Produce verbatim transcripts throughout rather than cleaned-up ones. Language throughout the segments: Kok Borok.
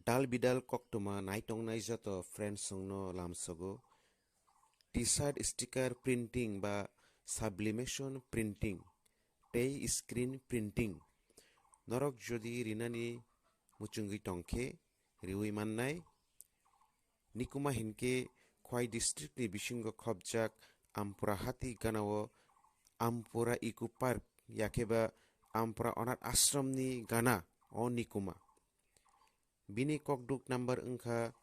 Dal bidal koktwma naitongnai joto friends songno lamsogo. T-shirt sticker printing ba sublimation printing tei screen printing. Norok jodi rinani muchungwi tongkhe riwi mannai. Nikuma hinkhe Khwai district ni bisingo khopjak Ampura hati ganao Ampura Eco Park yakheba Ampura Onath Ashram ni gana o Nikuma. Bini kokduk number wngkha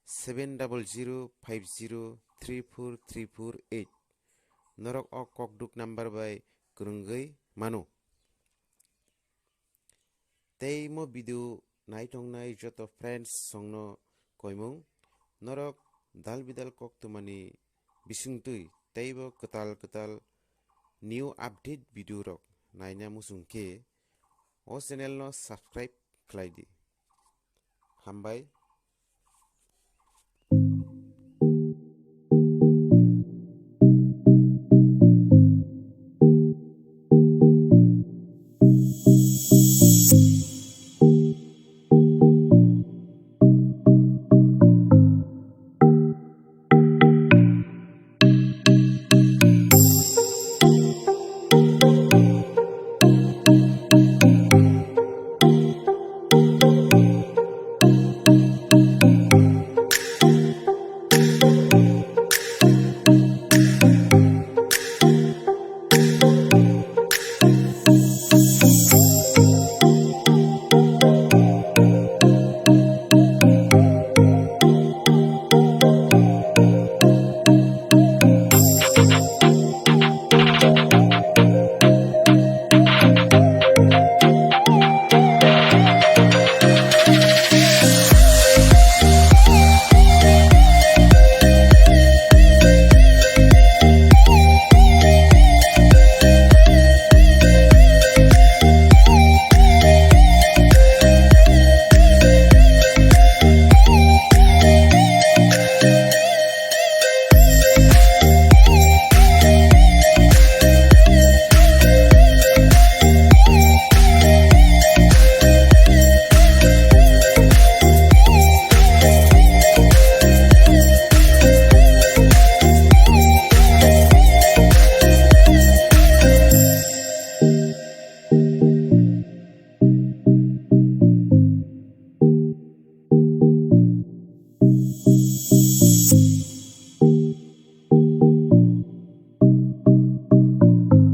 seven double zero five zero three four three four eight. Norok o kokduk number bai kwrwngwi mano. Tei mo video naitongnai joto friends songno koimung, norok dal bidal koktwmani bisingtwi teibo kwtal kwtal new update video rok naina muchung khe o channel no subscribe khlai di. Hambai,